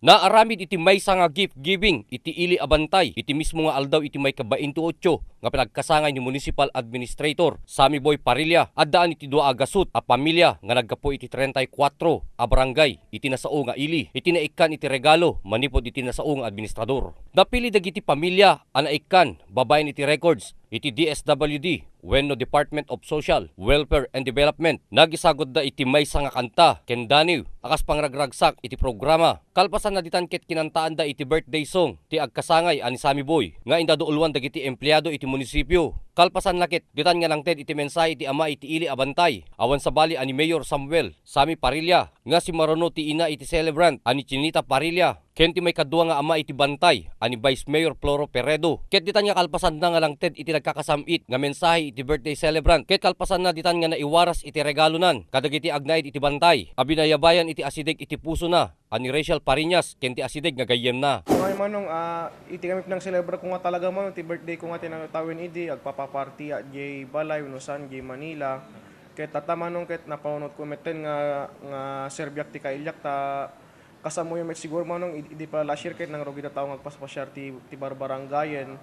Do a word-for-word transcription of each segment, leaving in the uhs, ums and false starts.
Naaramid iti maysa nga gift giving iti ili a bantay iti mismo nga aldaw iti maikabainti otso nga pinagkasangay ni Municipal Administrator Sammy Boy Parilla. Addaan iti dua a gasut a pamilya nga naggapu iti treinta y cuatro a barangay iti nasao nga ili iti naikkan iti regalo manipud iti nasao nga administrador. Napili dagiti pamilya a naikkan babaen iti records iti D S W D wenno Department of Social Welfare and Development. Nagisagutda iti maysa nga kanta ken daniw a kas pangragragsak iti programa. Kalpasanna ditan ket kinantaanda iti birthday song ti agkasangay a ni Sammy Boy nga indaduuluan dagiti empleado iti munisipio. Kalpasanna ket ditan nga nangted iti mensahe iti ama iti ili a bantay. Awan sabali a ni Mayor Samuel Sammy Parilla nga simmaruno ti ina iti celebrant a ni Chinita Parilla ken ti maikadua nga ama iti bantay a ni Vice Mayor Floro Peredo. Ket ditan nga kalpasanna nga nangted iti nagkakasam-it nga mensahe iti birthday celebrant ket kalpasanna ditan nga naiwaras iti regalonan kadagiti agnaed iti bantay a binayabayan iti asideg iti pusona a ni Rachel Pariñas ken ti asideg nga gayyemna. Ngay manong, ah, iti kami pinangselebra ko nga talaga manong ti birthday ko nga tinatawen idi, agpapaparty a jay balay, wenno saan, jay Manila. Ket tatta manong ket napanunot ko metten nga, nga serbiak ti kailiak ta kas ammoyo met siguro manong idi, idi pa last year ket nangrugi ta tao nga agpaspasiar ti, ti barbarangayen.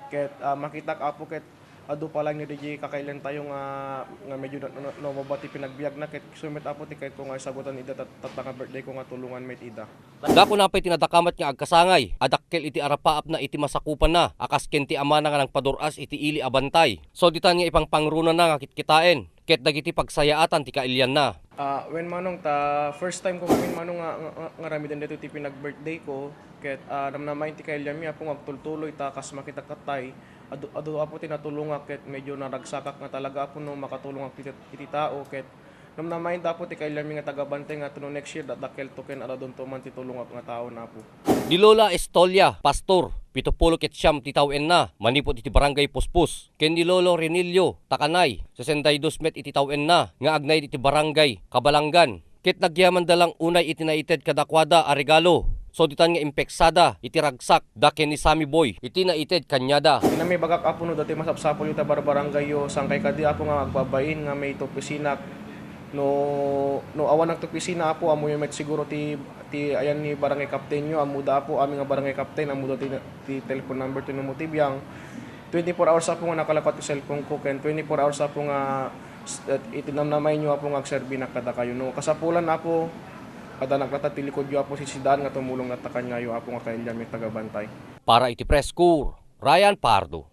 Ket, ah, makitak Apo ket adu pay laeng daydiay kakailiantayo nga, nga medyo na, na, naubaba ti panagbiagna ket isu met Apo ti kayatko nga isagutan ida tat-, tatta nga birthday ko nga tulongan met ida. Dakuna pay ti nadakamat nga agkasangay a dakkel iti arapaapna iti masakupanna a kas ken ti amana nga nangpadur-as iti ili a bantay. So ditan nga ipangpangrunana nga kitkitaen ket dagiti pagsayaatan ti kailianna. Ah, wen manong ta first time ko ngamin manong nga, nga, nga, nga aramiden daytoy ti pinag-birthday ko, ket, ah, namnamaen ti kailianmi Apo nga agtultuloy ta kas makitak tattay, adu, adu Apo ti natulongak ket medyo naragsakak nga talaga Apo no makatulongak iti, iti tao ket namnamaen ta Apo ti kailianmi nga taga-bantay nga no next year da-, dakkelto ken aradonto man ti tulongak nga tao Apo. Ni Lola Estolia Pastor, pitupulo ket siam ti tawenna, manipud iti Barangay Puspos. Ken ni Lolo Renilio Takanay, sesenta y dos met iti tawenna, nga agnaed iti Barangay Kabalangan. Ket nagyamanda lang unay iti naited kadakuada a regalo. So ditan nga impeksada iti ragsak da ken ni Sammy Boy iti naited kaniada. Ti namibagak Apo no datoy masapsapulyo ta barbarangayyo, saan kadi Apo nga agbabain nga may ti opisinak. No, no awanak ti opisina Apo, ammoyo met siguro ti, ti ayan ni barangay captainyo, ammoda Apo, amin nga barangay captain, ammoda ti, ti telephone number to no mo ti biang. Twenty-four hours Apo nga nakalakwat ti cellphone ko, ken twenty-four hours Apo nga s-, eh, iti namnamaenyo Apo nga agserbinak kadakayo. No kasapulan Apo, addanak latta ti likodyo Apo, sisidaan nga tumulong latta kaniayo Apo nga kailianmi taga-bantay. Para iti Press Corps, Ryan Pardo.